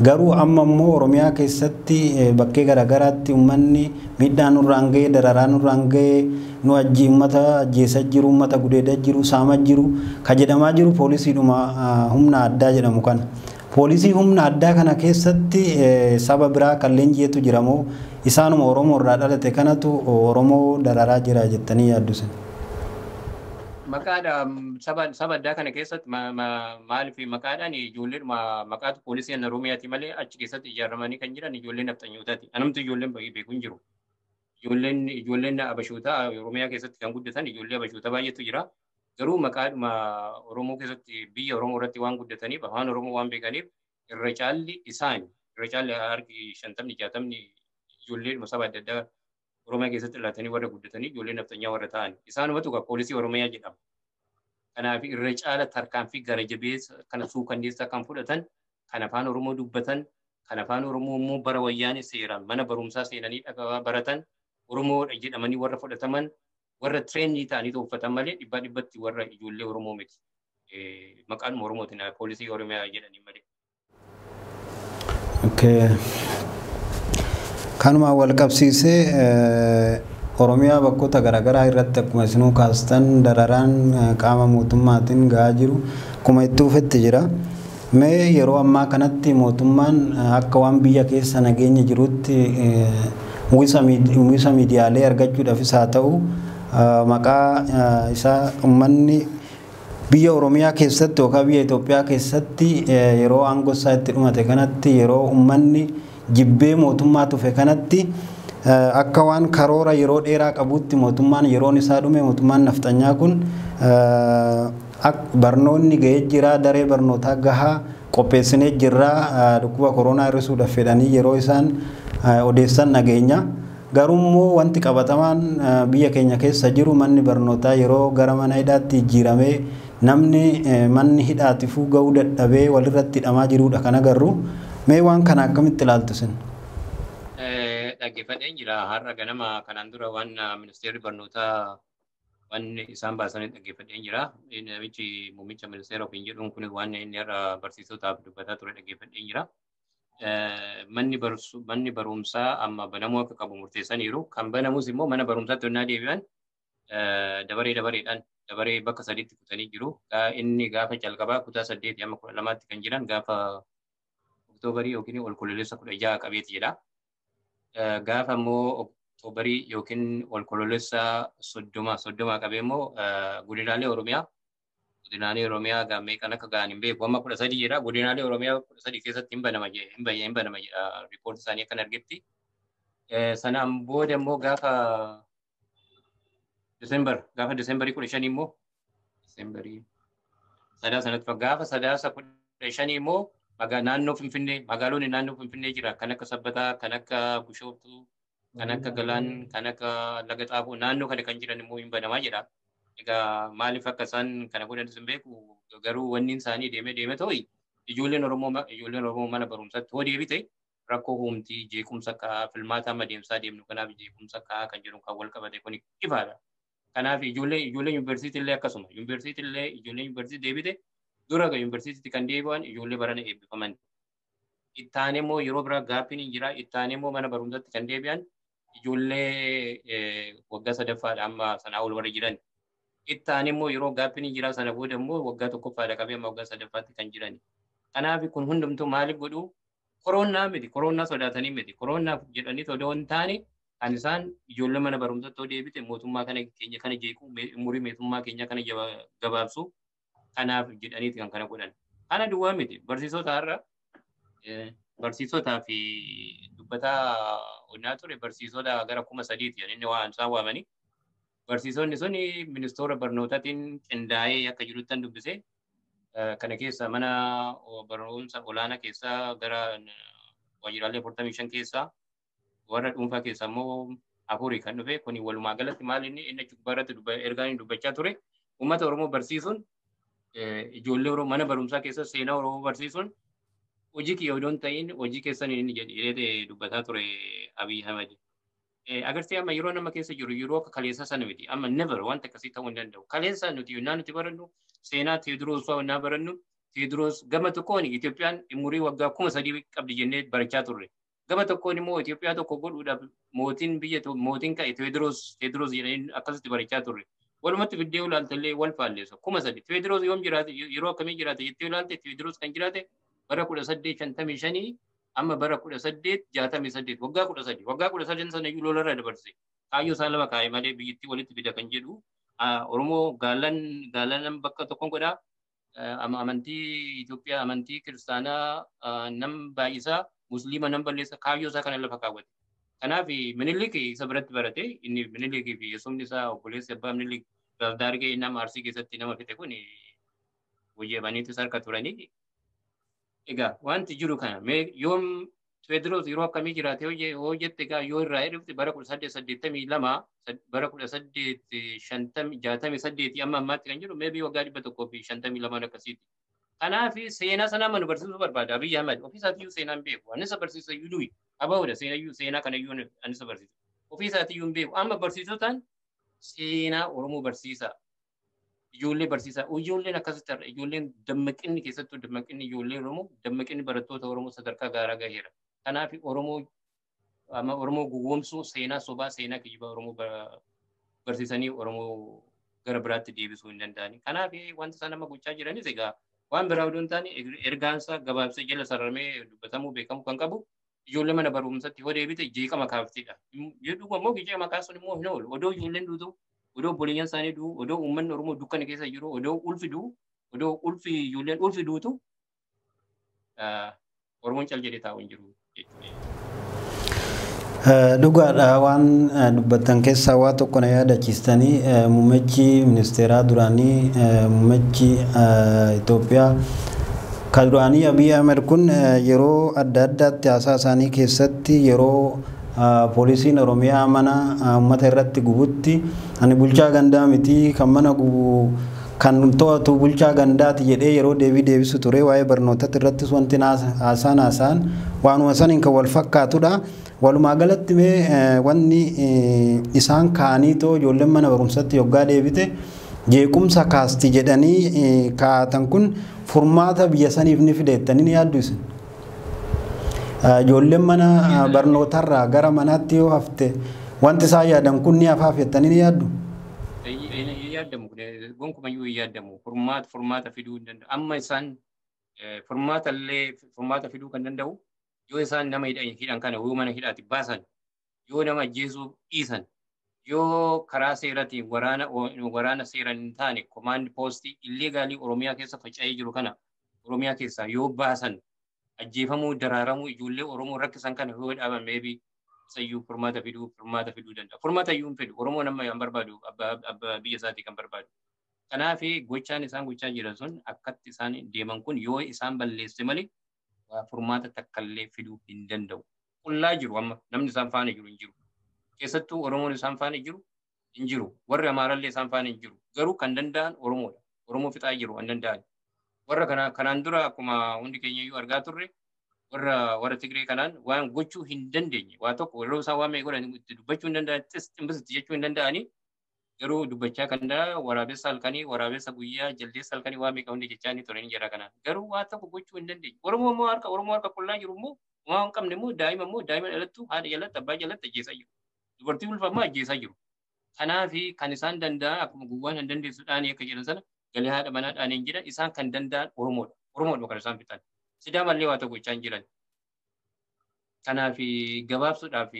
Garuu amma immoo Oromiyaa keessatti bakkee garaagaraatti uummanni miidhaa nurraan ga'ee, dararaa nurraan ga'ee, nu uummata ajjeesaa jiru, uummata gudeedaa jiru, saamaa jiru, ka jedhamaa jiru poolisiidhuma humna addaa jedhamu kana. Poolisii humna addaa kana keessatti saba biraa kan leenji'etu jira moo isaanuma Oromoo irraa dhalate kanatu Oromoo dararaa jira jettanii yaaddu sin? Maqaadha saba addaa kana keessatti maaliif maqaadhaan ijoolleedhuma maqaatu poolisii Oromiyaati malee achi keessatti ijaaramanii kan jiran ijoollee nafxanyootaati. Anamtu ijoolleen beeku hin jiru. Ijoolleen Abashootaa Oromiyaa keessatti kan guddatan ijoollee Abashootaa baay'eetu jira. Garuu maqaadhuma Oromoo keessatti biyya Oromoo irratti waan guddataniif afaan Oromoo waan beekaniif irra caalli isaan irra caalli harki 50 60 ijoolleedhuma saba adda addaa Oromiyaa keessatti dhalatanii warra guddatanii ijoollee nafxanyaa warra ta'an isaanumatu egaa poolisii Oromiyaa jedhama. Kanaaf irra caala tarkaanfii gara jabeessa kana suukanneessaa kan fudhatan kan afaan Oromoo dubbatan kan afaan Oromoo immoo bara wayyaanee seeraan mana barumsaa seenanii dhagaa baratan Oromoodha jedhamanii warra fudhataman warra tireenii ta'anii uffatan malee dhibbaa dhibbatti warra ijoollee Oromoo miti. Maqaan Oromootiin poolisii Oromiyaa jedhanii malee. Kanuma wal qabsiisee Oromiyaa bakkoota garaagaraa irratti akkuma isinuu kaastan dararaan qaama mootummaatiin gahaa jiru akkuma itti fufetti jira. Mee yeroo ammaa kanatti mootummaan akka waan biyya keessa nageenya jirutti uwwisa miidiyaalee argachuudhaafis haa ta'u maqaa isaa uummanni biyya Oromiyaa keessatti yookaan biyya Itoophiyaa keessatti yeroo aangoo isaa itti dhumate kanatti yeroo uummanni jibbee mootummaa tufe kanatti akka waan karoora yeroo dheeraa qabutti mootummaan yeroon isaa dhume mootummaan nafxanyaa kun barnoonni ga'ee jira daree barnootaa gahaa qopheessinee jirra dhukkuba koronaa hir'isuudhaaf fedhanii yeroo isaan odeessan dhageenya. Garuu immoo wanti qabatamaan biyya keenya keessa jiru manni barnootaa yeroo gara mana hidhaatti jijjiiramee namni manni hidhaatifuu ga'uu dadhabee walirratti hidhamaa jirudha kan agarru. Mee waan kana akkamitti ilaaltu isin? Dhaggeeffadheen jira. Har'a ganama kanaan dura waan ministeerri barnootaa waan isaan baasanii dhaggeeffadheen jira. Namichi muummicha ministeera ofiin jedhuun kun waan inni har'a barsiisotaaf dubbataa ture dhaggeeffadheen jira. Manni barumsaa amma banamuu akka qabu murteessaniiru. Kan banamus immoo mana barumsaatti yennaa deebi'an dabaree dabareedhaan dabaree bakka sadiitti kutanii jiru. Inni gaafa calqabaa kutaa 8 amma 12tti kan jiran gaafa Oktoobarii yookiin Onkoloolessa 16 qabeeti jedha. Gaafa immoo Oktoobarii yookiin Onkoloolessa 30 qabee immoo godinaalee Oromiyaa gaammee kan akka ga'an hin beeku. Amma 13 jedha. Godinaalee Oromiyaa 13 keessatti hin banama jedha riipoortii isaanii akkan argetti. Sanaan booda immoo gaafa Diseembarii 15 immoo Diseembarii gaafa sadaasa 15 immoo naannoo Finfinnee magaalonni naannoo Finfinnee jira kan akka Sabbataa, kan akka Bishooftuu, kan akka Galaan, kan akka Laga Xaafoo naannoo kana kan jiran immoo hin banamaa jedha. Egaa maaliif akka isaan kana godhanis hin beeku garuu wanni isaanii deemee deemee ta'u ijoolleen Oromoo mana barumsaatti hoo deebite rakkoo uumtii jeequmsa ka'aa filmaata amma deemsaa deemnu kanaaf jeequmsa ka'aa kan jedhu kan wal qabate kun ifaadha. Kanaaf ijoollee yuunivarsiitii illee akkasuma yuunivarsiitii illee ijoollee yuunivarsiitii deebite dura yuunivarsiitiitti kan deebi'an ijoollee barana eebbifaman. Ittaanee immoo yeroo biraa gaaffiin hin jira. Ittaanee immoo mana barumsaatti kan deebi'an ijoollee waggaa sadaffaadha amma sanaa ol warra jiran. Ittaanee immoo yeroo gaaffiin hin jira sana booda immoo waggaa tokkoffaadha qabee amma waggaa sadaffaatti kan jiran. Kanaaf kun hundumtuu maaliif godhu koroonaa miti koroonaa sodaatanii miti koroonaaf jedhanii odoo hin taane kan isaan ijoollee mana barumsaatti yoo deebite mootummaa kana keenya kana jeequ umurii mootummaa keenya kana gabaabsu kanaaf jedhaniiti kan kana godhan. Kana duwwaa miti barsiisota har'a barsiisotaa fi dubbataa onnaa ture barsiisota gara 3000 inni waan isaan waamanii. Barsiisonni sun ministeera barnootaatiin qindaa'ee akka jirutti dubbise. Kana keessa mana barumsa olaanaa keessa gara waajjiraalee 45 keessa warra dhuunfaa keessa immoo 4 kan dhufe kun walumaa galatti maal inni inni gubbaarratti ergaa inni dubbachaa ture uummata Oromoo barsiisuun ijoollee Oromoo mana barumsaa keessa seenaa Oromoo barsiisuun hojii kiyya odoo hin ta'in hojii keessan inni jedhee dubbataa ture Abiy Ahmed. Agartee amma yeroo nama keessa jiru yeroo akka kaleessaa sana miti amma never wanta akkasii ta'uu hin danda'u. Kaleessaa nuti yennaa nuti barannu seenaa Teediroos fa'aa yennaa barannu Teediroos gama tokkoon Itoophiyaan umurii waggaa 3000 qabdi jennee barachaa turre. Gama tokkoon immoo Itoophiyaa tokko godhuudhaaf mootiin biyya mootiin ka'e Teediroos jedhanii akkasitti barachaa turre. Walumatti fiddee ilaaltallee wal faalleessa 3000 Teediroos yoom jiraate yeroo akkamii jiraate jettee ilaalte Teediroos kan jiraate bara 1855 amma bara 1868 waggaa 13 waggaa 13 sana iyyuu lolarra dabarse kaayyoo isaa lama kaa'e malee biyyattii walitti fida kan jedhu Oromoo gaalan bakka tokkoon godhaa amantii Itoophiyaa amantii kiristaanaa nam baay'isaa musliima nam balleessa kaayyoo isaa kana lafa kaawwate. Kanaaf Minilik isa biratti barate inni Minilik fi yesuumni isaa obboleessi abbaa Minilik Daargee nama Arsii keessatti nama fixe kun hojii abaniitu harka turanii. Egaa wanti jiru kana yoom Teediroos yeroo akkamii jiraate yoo jette egaa yoo irraa dhufte bara 1882 bara 1868 amma ammaatti kan jiru maybe waggaa 152 akkasiiti. Kanaaf seenaa sana amma nu barsiisuu barbaada Abiyyi Ahmad. Ofii isaatiiyyuu seenaa hin beeku. Ani isa barsiisa iyyuu du'i. Abaa'uudha seenaa seenaa kana iyyuu ani isa barsiisa. Ofii isaatiiyyuu hin beeku. Amma barsiisotaan seenaa Oromoo barsiisa. Ijoollee barsiisaa. Ijoolleen akkasitti har'a ijoolleen dammaqinni keessattuu dammaqinni ijoollee Oromoo dammaqinni barattoota Oromoo sadarkaa gaaraa gaheera. Kanaaf Oromoo amma Oromoo gowwoomsuu seenaa sobaa seenaa kijibaa Oromoo barsiisanii Oromoo gara biraatti deebisuu hin danda'ani. Kanaaf wanta isaan amma gochaa jiranis egaa waan biraa odoo hin taane ergaansa gabaabsee jala sararamee dubbatamuu beekamuu kan qabu ijoollee mana barumsatti yoo deebite jeeqama kaaftidha. Jedhu ammoo jeeqama kaasuun immoo hin oolu. Odoo ijoolleen duutu, odoo obboleeyyan isaanii du'u, odoo uummanni Oromoo dukkana keessa jiru, odoo ulfi du'u, odoo ulfi ijoolleen ulfi duutu Oromoon cal jedhee taa'u hin jiru jechuudha. Dhugaadha waan dubbattan keessaa waa tokko na yaadachiistanii muummichi ministeeraa duraanii muummichi Itoophiyaa kan duraanii Abiy Ahmed kun yeroo adda addaatti haasaa isaanii keessatti yeroo poolisiin Oromiyaa mana uummata irratti gubutti ani bulchaa gandaa miti kan mana gubu kan to'atu bulchaa gandaati jedhee yeroo deebii deebisu ture waa'ee barnootatti irrattis wanti haasaan haasaan waanuma saniin kan wal fakkaatudha. Walumaa galatti mee wanni isaan kaa'anii too ijoolleen mana barumsatti yoggaa deebite jeequmsa kaasti jedhanii kaa'atan kun furmaata biyya saniif ni fida jettanii ni yaaddu isin. Ijoolleen mana barnootarraa gara manaatti yoo hafte wanti isaan yaadan kun ni hafaaf jettanii ni yaaddu. Yaadamu gonkumayyuu hin yaadamu furmaata furmaata fiduu hin danda'u. Amma isaan furmaata illee furmaata fiduu kan danda'u yoo isaan nama hidhan kana yoo mana hidhaatti baasan yoo nama ajjeesuu dhiisan yoo karaa seeraatiin waraana waraana seeraan hin taane komaand poostii illeegaalii Oromiyaa keessa faca'ee jiru kana Oromiyaa keessaa yoo baasan ajjeefamuu daraaramuu ijoollee Oromoo rakkisan kana yoo dhaaban maybe isayyuu furmaata fiduu danda'a. Furmaata iyyuu hin fidu. Oromoon amma kan barbaadu abbaa biyya isaatii kan barbaadu. Kanaaf gochaan isaan gochaa jiran sun akkatti isaan deeman kun yoo isaan balleesse malee furmaata takkallee fiduu hin danda'u. Qullaa jiru amma namni isaan faana jiru hin jiru. Keessattuu Oromoon isaan faana jiru hin jiru. Warri Amaarallee isaan faana hin jiru. Garuu kan danda'an Oromoodha. Oromoo fixaa jiru kan danda'an. Warra kanaan dura akkuma hundi keenya iyyuu argaa turre warra Tigree kanaan waan gochuu hin dandeenye waa tokko yeroo isaan waan meeqa godhan itti dubbachuu hin danda'an ximbisitti jechuu hin danda'ani garuu dubbachaa kan danda'an waraabessa halkanii waraabessa guyyaa jaldeessa halkanii waan meeqa hundi jechaa ni turan jira kanaan garuu waa tokko gochuu hin dandeenye. Oromoo immoo harka Oromoo harka qullaa jiru immoo waan hin qabne immoo daa'ima immoo daa'ima dhalattu haadha jalatti abbaa jalatti ajjeesaa jiru. Dubartii ulfammaa ajjeesaa jiru. Kanaaf kan isaan danda'an akkuma gowwaan hin dandeessu dhaanii akka jedhan sana galee haadha manaa dhaanii hin jedhan isaan kan danda'an Oromoodha. Oromoodha kan isaan fixan. Sidaamallee waa tokko gochaa hin jiran. Kanaaf gabaabsuudhaaf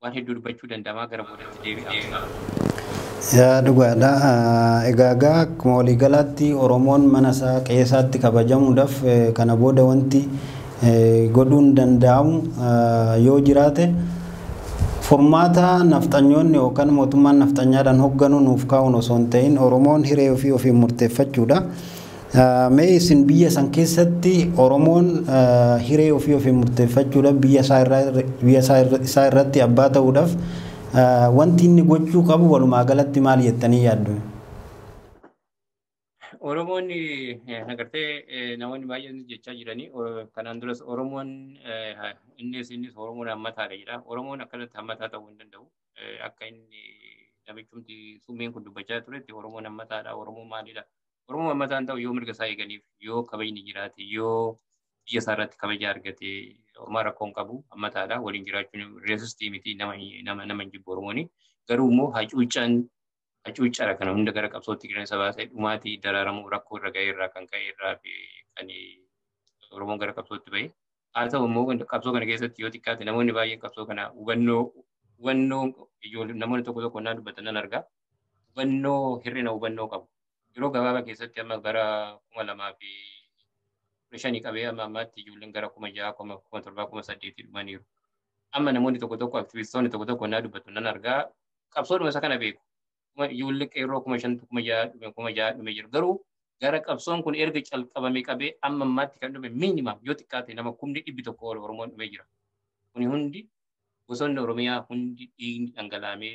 waan hedduu dubbachuu danda'amaa gara boodatti deebi'a. Yaa dhugaadha. Egaa akkuma waliigalaatti Oromoon mana isaa qe'ee isaatti kabajamuudhaaf kana booda wanti godhuun danda'amu yoo jiraate furmaata nafxanyoonni yookaan mootummaan nafxanyaadhaan hoogganu nuuf kaa'uun osoo hin ta'in Oromoon hiree ofii ofiin murteeffachuudha. Mee isin biyya san keessatti Oromoon hiree ofii ofiin murteeffachuudhaaf biyya isaa irratti abbaa ta'uudhaaf wanti inni gochuu qabu walumaa galatti maal jettanii yaaddu? Oromoon agartee namoonni baay'een jechaa jiranii kanaan duras Oromoon innis Oromoon hammataadha jedha. Oromoon akkanatti hammataa ta'uu hin danda'u. Akka inni namichumti summeen kun dubbachaa turetti Oromoon hammataadha. Oromoon maalidha? Oromoon hammataan ta'u yoo mirga isaa eeganiif yoo kabajni jiraate yoo biyya isaa irratti kabaja argate Oromoo rakkoo hin qabu hammataadha. Waliin jiraachuun reesistii miti nama hin jibbu Oromooni. Garuu immoo hacuuccaadha kana hunda gara qabsootti qilleensa baasee dhumaatii dararamuu rakkoo irra ga'e irraa kan ka'e irraa fi kan Oromoon gara qabsootti ba'e. Haa ta'u immoo qabsoo kana keessatti yoo xiqqaate namoonni baay'een qabsoo kana hubannoo ijoollee namoonni tokko tokko naan dubbatan nan argaa. Hubannoo hir'ina hubannoo qabu. Yeroo gabaabaa keessatti amma bara 2015 qabee amma ammaatti ijoolleen gara 6,000 7,000 8,000 dhumaniiru. Amma namoonni tokko tokko aktivistoonni tokko tokko naa dubbatu nan argaa. Qabsoodhuma isa kana beeku. Ijoollee qeerroo 5,000 6,000 dhume 6,000 dhume jiru. Garuu Gara qabsoon kun erga calqabame qabee amma ammaatti kan dhume minimum yoo xiqqaate nama 100,000 ol Oromoon dhumee jira. Kuni hundi bosonni Oromiyaa hundi dhiigni dhangalaamee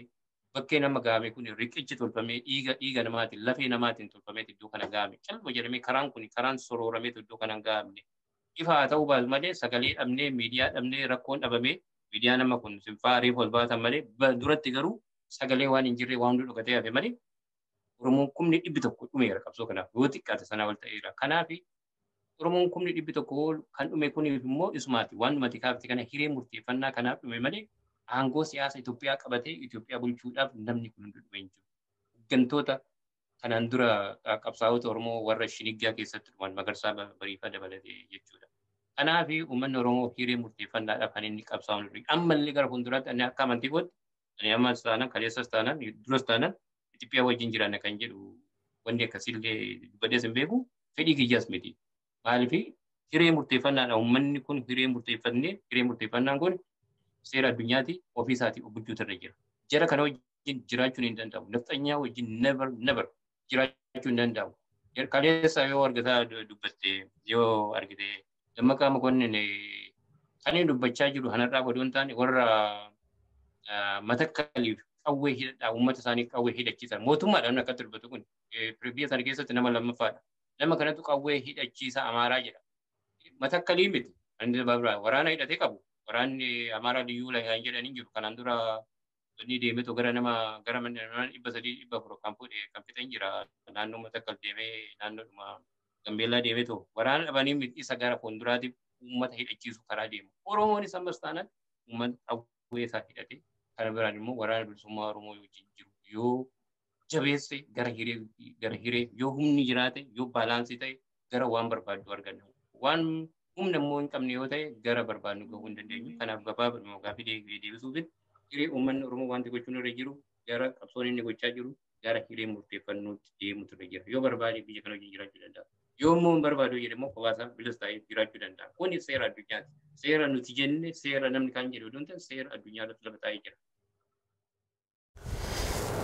bakkee nama gaame kun riqichi tolfamee dhiiga namaatiin lafee namaatiin tolfamee iddoo kana gaame. Calma jedhamee karaan kun karaan sorooramee iddoo kana gaamne. Ifa haa ta'uu baatu malee sagalee dhabnee miidiyaa dhabnee rakkoon dhabamee miidiyaa nama kun sinfaa reefu ol baatan malee duratti garuu sagalee waan hin jirre waan hundi dhokatee hafe malee Oromoon 100,000 dhumeera qabsoo kanaaf yoo xiqqaate sanaa ol ta'eera. Kanaaf Oromoon 100,000 kan dhume kuniif immoo isumaati waan dhumati kaafte kana hiree murteeffannaa kanaaf dhume malee aangoo siyaasa Itoophiyaa qabatee Itoophiyaa bulchuudhaaf namni kun hundi dhume hin jiru. Hooggantoota kanaan dura qabsaa'ota Oromoo warra Shiniggaa keessatti dhuman Magarsaa Bariifaa dabalatee jechuudha. Kanaaf uummanni Oromoo hiree murteeffannaadhaaf kan inni qabsaa'u ture. Ammallee gara fuulduraatti ani akka amantii kootti ani ammas taanaan kaleessas taanaan duras taanaan Itoophiyaa wajjin jiraanna kan jedhu wanni akkasiillee dubbadhees hin beeku fedhii kiyyaas miti. Maaliif hiree murteeffannaadha uummanni kun hiree murteeffannee hiree murteeffannaan kun seera addunyaati ofii isaatii of bulchuutu irra jira. Jara kana wajjin jiraachuun hin danda'amu. Nafxanyaa wajjin never never jiraachuu hin danda'amu. Kaleessa yoo argataa dubbatte yoo argite Dammaqaa Mokonnin kan inni dubbachaa jiru kanarraa odoo hin taane warra matakkaliif qawwee hidhadhaa uummata isaanii qawwee hidhachiisan mootummaadhaan akkatti dubbatu kun biyya sana keessatti nama lammaffaadha. Nama kanatu qawwee hidhachiisa Amaaraa jedha. Matakkalii miti. Waraana hidhatee qabu. Waraanni Amaaraa liyyuu kan jedhanii jiru. Kanaan dura inni deemetu gara nama gara 300 400 kan fuudhe kan fixan jira. Naannoo Matakkal deemee naannoodhuma Gambeellaa deemetu waraana dhabanii isa gara fuulduraatiif uummata hidhachiisu karaa deemu. Oromoonis ammas taanaan uummata qawwee isaa hidhatee kana biraan immoo waraana bilisummaa Oromoo wajjin jiru yoo jabeesse gara hiree yoo humni jiraate yoo baalaansii ta'e gara waan barbaaddu arganna. Waan humna immoo hin qabne yoo ta'e gara barbaadnu gahuu hin dandeenyu. Kanaaf gabaabaa gaaffii deebisuuf hiree uummanni Oromoo wanti gochuun irra jiru gara qabsoon inni gochaa jiru gara hiree murteeffannootti deemutu irra jira. Yoo barbaade biyya kana wajjin jiraachuu danda'a. Yoo immoo hin barbaadu jedhe immoo kophaa bilis ta'ee jiraachuu danda'a. Kuni seera addunyaati. Seera nuti jenne seera namni kan jedhu osoo hin taane seera addunyaa irratti lafa taa'ee jira.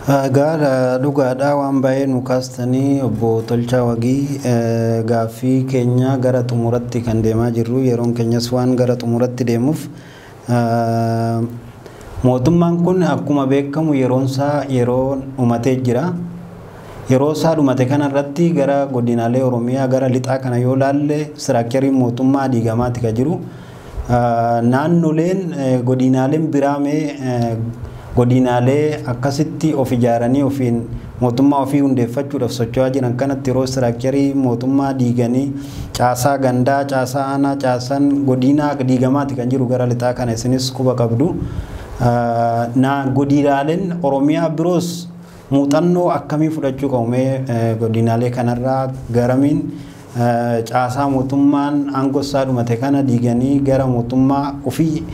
Egaa dhugaadhaa waan baay'ee nu kaastanii obbo Tolchaa Wagii gaaffii keenya gara xumuratti kan deemaa jirru yeroon keenyas waan gara xumuratti deemuuf mootummaan kun akkuma beekamu yeroonsaa yeroo dhumatee jira. Yeroo isaa dhumate kanarratti gara godinaalee Oromiyaa gara lixaa kana yoo laalle istiraakchariin mootummaa diigamaati kan jiru. Naannoleen godinaaleen biraamee godinaalee akkasitti of ijaaranii ofiin mootummaa ofii hundeeffachuudhaaf socho'aa jiran kanatti yeroo istiraakcharii mootummaa diiganii caasaa gandaa, caasaa aanaa, caasaan godinaa diigamaati kan jiru gara lixaa kana isinis quba qabdu. Godinaaleen Oromiyaa biroos muuxannoo akkamii fudhachuu qabu mee godinaalee kanarraa garamiin caasaa mootummaan aangoo isaa dhumate kana diiganii gara mootummaa ofii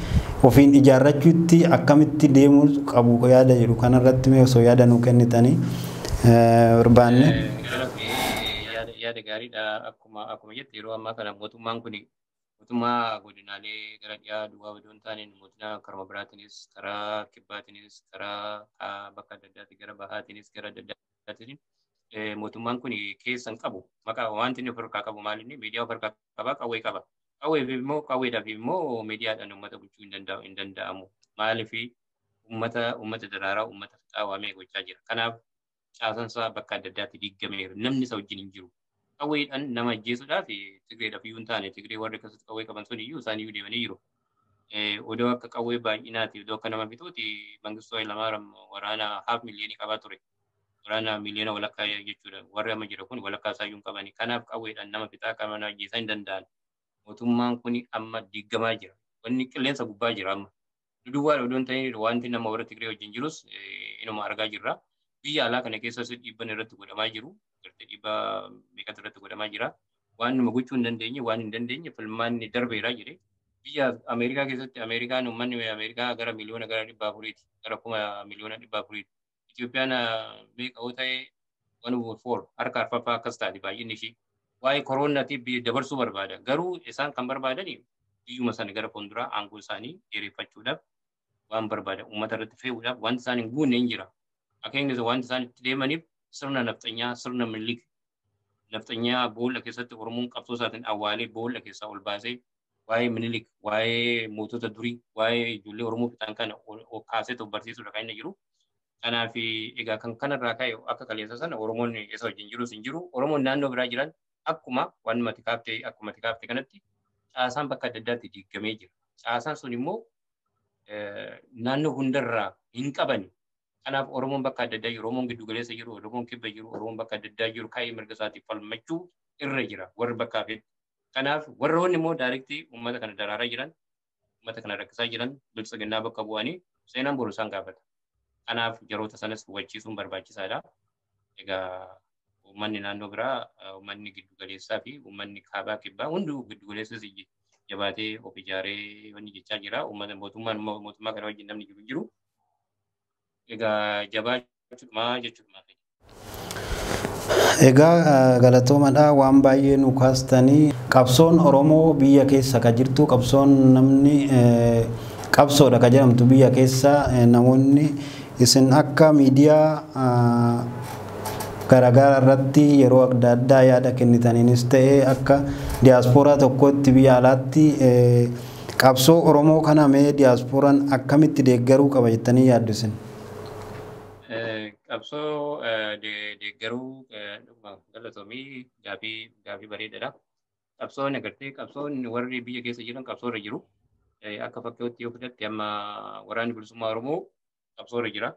ofiin ijaarrachuutti akkamitti deemuu qabu yaada jedhu kanarratti mee osoo yaada nuu kennitanii barbaanne. Yaada gaariidha akkuma jette yeroo ammaa kana mootummaan kun mootummaa godinaalee gara dhiyaa duwwaa odoo hin taane mootummaa karuma biraatiinis karaa kibbaatiinis karaa bakka adda addaatti gara bahaatiinis gara adda addaatiin mootummaan kun keessa hin qabu maqaa wanti inni of harkaa qabu maal inni miidiyaa of harkaa qaba qawwee qaba. Qawweef immoo qawweedhaaf immoo miidiyaadhaan uummata bulchuu hin danda'amu. Maaliif uummata daraaraa uummata fixaa waamee gochaa jira. Kanaaf caasaan isaa bakka adda addaatti diigameera. Namni isa wajjin hin jiru. Qawweedhaan nama ajjeesuudhaaf Tigreedhaaf iyyuu hin taane Tigree warri akkasitti qawwee qaban sun iyyuu isaan iyyuu deemanii jiru. Odoo akka qawwee baay'inaati odoo akka nama fixuuti Mangistuu Hayilamaariyaam waraana haaf miliyoonii qabaa ture. Waraana miliyoona walakkaa jechuudha. Warri amma jiru kun walakkaa isaa iyyuu hin qabani. Kanaaf qawweedhaan nama fixaa qaban ajjeesaa hin danda'an. Mootummaan kun amma diigamaa jira. Wanni qilleensa gubbaa jira amma. Duwwaa odoo hin ta'in wanti nama warra Tigree wajjin jirus inuma argaa jirra. Biyya alaa kana keessas dhiibban irratti godhamaa jiru. Gartee dhiibbaa meeqatu irratti godhamaa jira. Waan numa gochuu hin dandeenye waan hin dandeenye filmaanni darbeera jedhe. Biyya Ameerikaa keessatti Ameerikaan uummanni Ameerikaa gara miliyoona gara 400ti. Gara 400,000,000ti. Itoophiyaan meeqa yoo ta'e 1/4 harka arfaffaa akkas taati baay'inni ishii. Waa'ee koronaatiif biyya dabarsuu barbaada. Garuu isaan kan barbaadan biyyuma sana gara fuulduraa aangoo isaanii dheereffachuudhaaf waan barbaadan uummata irratti fe'uudhaaf wanti isaan hin guunne hin jira. Akeekni wanti isaan itti deemaniif sirna nafxanyaa, sirna Minilik Nafxanyaa boolla keessatti Oromoon qabsoo isaatiin awwaalee boolla keessaa ol baasee waa'ee Minilik, waa'ee mootota durii, waa'ee ijoollee Oromoo fixan kana kaasee barsiisuudha kan inni jiru. Kanaaf egaa kan kanarraa ka'e akka kaleessa sana Oromoon isa wajjin jirus hin jiru. Oromoon naannoo biraa jiran akkuma waan mati akkuma tikaafte kanatti caasaan bakka adda addaatti diigamee jira. Caasaan sun immoo naannoo hundarraa hin qabani. Kanaaf Oromoon bakka adda addaa jiru, Oromoon giddu galeessa jiru, Oromoon kibba jiru, Oromoon bakka adda addaa jiru ka'ee mirga isaatiif falmachuu irra jira warri bakka hafetti. Kanaaf warroonni immoo daayirektii uummata kana daraaraa jiran, uummata kana rakkisaa jiran biltsiginnaa bakka bu'anii seenaan boru isaan gaafata. Kanaaf yeroota sanas hubachiisuun barbaachisaadha. Egaa uummanni naannoo biraa, uummanni giddu galeessaa fi uummanni kaabaa kibbaa hunduu giddu galeessas jabaatee of ijaaree wanni jechaa jira. Uummata mootummaan mootummaa kana wajjin namni jiru jiru. Egaa jabaachuudhumaa jechuudha. Egaa galatoomadha waan baay'ee nu kaastanii qabsoon Oromoo biyya keessa ka jirtu qabsoon namni qabsoodha ka jedhamtu biyya keessa namoonni isin akka miidiyaa garaagaraa irratti yeroo adda addaa yaada kennitaniinis ta'e akka diyaaspooraa tokkotti biyya alaatti qabsoo Oromoo kana mee diyaaspooraan akkamitti deeggaruu qaba jettanii yaaddu isin? Qabsoo deeggaruu galatoomii gaafii bareedaadha. Qabsoon agartee qabsoon warri biyya keessa jiran qabsoo irra jiru. Akka fakkootti yoo fudhatte amma waraanni bilisummaa Oromoo qabsoo irra jira.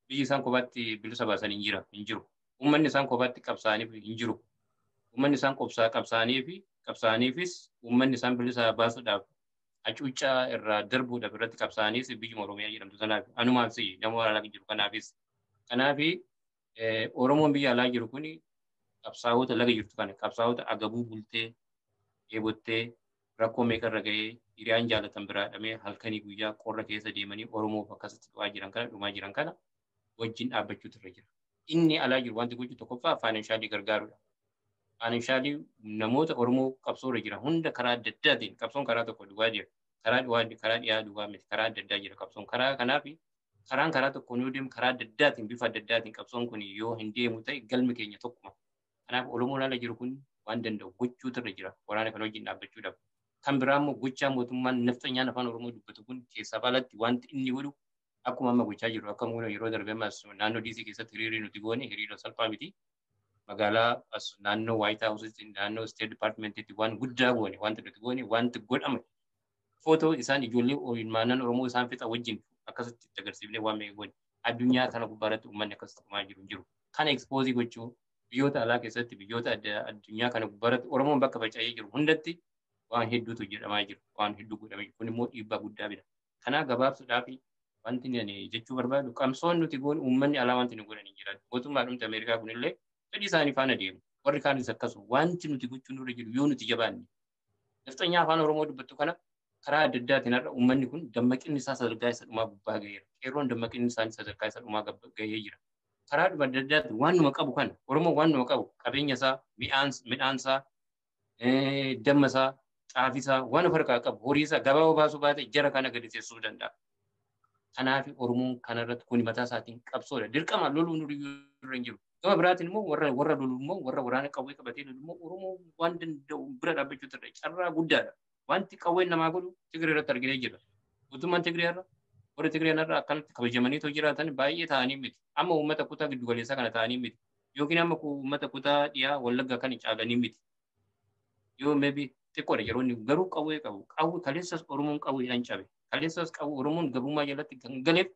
Biyyi isaan kophaatti bilisa baasan hin jira hin jiru. Uummanni isaan kophaatti qabsaa'aniif hin jiru. Uummanni isaan qabsaa'aniif qabsaa'aniifis uummanni isaan bilisa baasuudhaaf hacuuccaa irraa darbuudhaaf irratti qabsaa'aniis biyyuma Oromiyaa jedhamtu sanaaf anumaaf nama alaa jiru kanaafis. Kanaaf Oromoon biyya alaa jiru kun qabsaa'ota laga jirtu kana qabsaa'ota agabuu bultee dheebottee rakkoo meeqa irra ga'ee hiriyaan jaalatan biraa dhamee halkanii guyyaa qorra keessa deemanii Oromoof akkasitti du'aa jiran kana dhumaa jiran kana wajjin dhaabbachuutu irra jira. Inni alaa jiru wanti gochuu tokkoffaa faayinaanshaallii gargaaruudha. Faayinaanshaallii namoota Oromoo qabsoo irra jiran hunda karaa adda addaatiin qabsoon karaa tokko duwwaa jira. Karaa duwwaa karaa dhiyaa duwwaa miti karaa adda addaa jira qabsoon karaa kanaaf karaan karaa tokkoon yoo deemu karaa adda addaatiin bifa adda addaatiin qabsoon kun yoo hin deemu ta'e galmi keenya tokkuma. Kanaaf Oromoon ala jiru kun waan danda'u gochuutu irra jira waraana kana wajjin dhaabbachuudhaaf. Kan biraa immoo gochaa mootummaan nafxanyaan afaan Oromoo dubbatu kun keessaa alatti wanti inni godhu akkuma amma gochaa jiru akka muuna yeroo darbe ammas naannoo DC keessatti hiriirri nuti goone hiriira salphaa miti. Magaalaa as naannoo White House naannoo State Departmentitti waan guddaa goone wanti nuti goone wanti godhame footoo isaan ijoollee ilmaannan Oromoo isaan fixa wajjin akkasitti itti agarsiifnee waan meeqa goone addunyaa kana gubbaarratti uummanni akkasitti dhumaa jiru hin jiru. Kana ekspoozii gochuu biyyoota alaa keessatti biyyoota addunyaa kana gubbaarratti Oromoon bakka faca'ee jiru hundatti waan hedduutu jedhamaa jiru waan hedduu godhamee jiru kun immoo dhiibbaa guddaa bida. Kanaaf gabaabsuudhaaf wanti ani jechuu barbaadu qabsoon nuti goonu uummanni alaa wanti nu godhan hin jiran. Mootummaa dhumti Ameerikaa kunillee fedhii isaanii faana deemu. Warri kaanis akkasuma wanti nuti gochuun nurra jiru yoo nuti jabaanne. Nafxanyaa afaan Oromoo dubbattu kana karaa adda addaatiin har'a uummanni kun dammaqinni isaa sadarkaa isa dhumaa gubbaa gaheera. Qeerroon dammaqinni isaanii sadarkaa isa dhumaa gahee jira. Karaa dhuma adda addaatiin waan numa qabu kana Oromoo waan numa qabu qabeenya isaa midhaan isaa damma isaa xaafii isaa waan of harkaa qabu horii isaa gabaa baasuu baate jara kana gadi teessisuu danda'a. Kanaaf Oromoon kanarratti kun mataa isaatiin qabsoodha. Dirqama loluun irra hin jiru. Gama biraatiin immoo warra warra lolu immoo warra waraana qawwee qabatee lolu immoo Oromoo waan danda'u bira dhaabbachuutu irra carraa guddaadha. Wanti qawween namaa godhu Tigree irratti arginee jira. Mootummaan Tigree irra warri Tigree irra akkanatti kabajamanii too jiraatan baay'ee ta'anii miti. Amma uummata kutaa giddugaleessaa kana ta'anii miti. Yookiin amma uummata kutaa dhiyaa Wallaggaa kan caalanii miti. Yoo maybe xiqqoodha yeroo inni garuu qawwee qabu. Qawwee kaleessas Oromoon qawweedhaan cabe. Kaleessas qawwee Oromoon gabrummaa jalatti kan galeef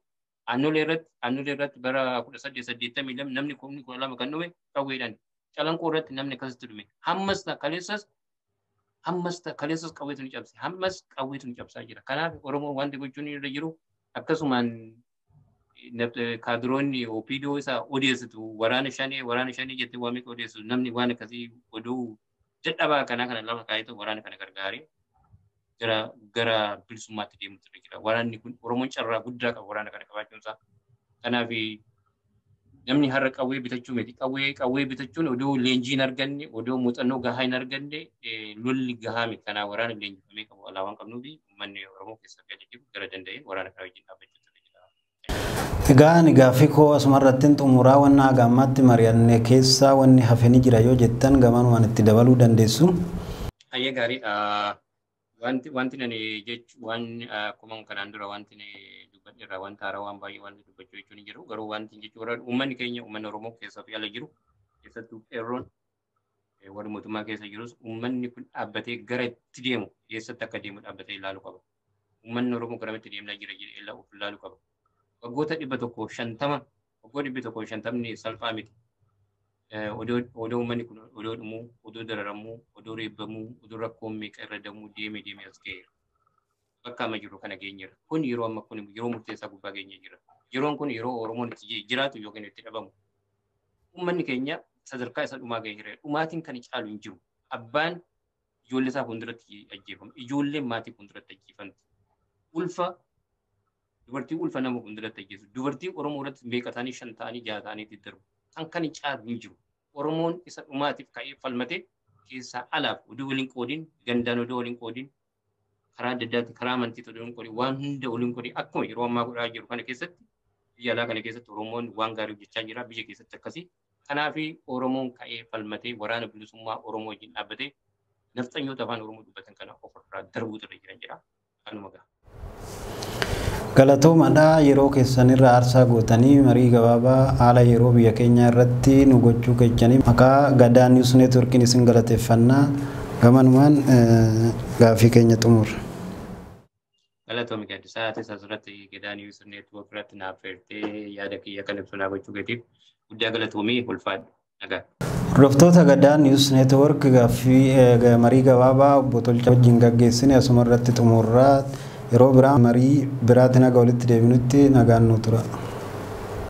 aannolee irratti bara 1882 namni 12,000 kan dhume qawweedhaan. Calanqoo irratti namni akkasitti dhume. Hammas kaleessas kaleessas qawweetu ni cabse. Hammas qawweetu ni cabsaa jira. Kanaaf Oromoon wanti gochuun irra jiru akkasumaan kaadiroonni OPDO isaa odeessitu waraana shanee jettee waan meeqa odeessitu namni waan akkasii oduu dadhabaa kanaa kana lafa kaa'eetu waraana kana gargaaree gara bilisummaatti deemutu jira. Waraanni kun Oromoon carraa guddaa qaba waraana kana qabaachuun isaa. Kanaaf namni har'a qawwee bitachuu miti. Qawwee bitachuun odoo leenjii hin arganne, odoo muuxannoo gahaa hin arganne lolli gahaa miti. Kanaaf waraana leenjifamee qabu alaa waan qabnuuf uummanni Oromoo keessa galee jiru gara danda'een waraana kana wajjin dhaabbachuutu jira. Egaa ani gaaffii koo asuma irratti xumuraa wanna haga ammaatti mari'anne keessaa wanni hafe ni jira yoo jettan gamanumaan itti dabaluu dandeessu. Hayyee gaariidha. Wanti ani jechu waan akkuma kanaan dura wanti dubbadhe irraa wanta haaraa waan baay'ee wanti dubbachuu jechuun hin jiru. Garuu wanti jechuun barbaadu uummanni keenya uummanni Oromoo keessaa fi ala jiru keessattuu qeerroon warri mootummaa keessa jirus uummanni kun dhaabbatee gara itti deemu eessatti akka deemu dhaabbatee ilaaluu qaba. Uummanni Oromoo garamitti deemaa jira jedhee of ilaaluu qaba. Waggoota 150 waggoota 150 salphaa miti. Odoo uummanni kun odoo dhumuu, odoo dararamuu, odoo reebamuu, odoo rakkoon meeqa irra damuu deemee deemee as ga'eera. Bakka amma jirru kana geenyeera. Kun yeroo amma kun yeroo murteessaa gubbaa geenyee jira. Yeroon kun yeroo Oromoon itti jiraatu yookiin itti dhabamu. Uummanni keenya sadarkaa isa dhumaa ga'eera. Dhumaatiin kan caalu hin jiru. Abbaan ijoollee isaa fuulduratti ajjeefama. Ijoolleen maatii fuulduratti ajjeefamti. Ulfa dubartii ulfa nama fuulduratti ajjeesu. Dubartii Oromoo irratti meeqa ta'anii 5 ta'anii 6 ta'anii itti darbu. Kan caalu hin jiru. Oromoon isa dhumaatiif ka'ee falmatee keessaa alaaf oduu waliin qoodiin gandaan oduu waliin qoodiin karaa adda addaatti karaa amantii oduu waliin qoodiin waan hunda waliin qoodiin akkuma yeroo ammaa godhaa jiru kana keessatti biyya alaa kana keessatti Oromoon waan gaarii hojjechaa jira biyya keessatti akkasii. Kanaaf Oromoon ka'ee falmatee waraana bilisummaa Oromoo wajjin dhaabbatee nafxanyoota afaan Oromoo dubbatan kana ofirraa darbuutu irra jiran jira. Kanuma gaha. Galatoomadha yeroo keessanirra aarsaa gootanii marii gabaabaa haala yeroo biyya keenya irratti nu gochuu keessanii maqaa Gadaa News Networkiin isin galateeffannaa gamanumaan gaaffii keenya xumurra. Galatoomi Gaaddisaa ati asirratti Gadaa News Network irratti naaf feertee yaada kiyya kan ibsu naa gochuu keetiif guddaa galatoomii ulfaadhu. Nagaa. Hordoftoota Gadaa News Network gaaffii marii gabaabaa obbo Tolchaa wajjin gaggeessine asuma irratti xumurraa. Yeroo biraa marii biraatiin haga walitti deebinutti nagaan nu tura.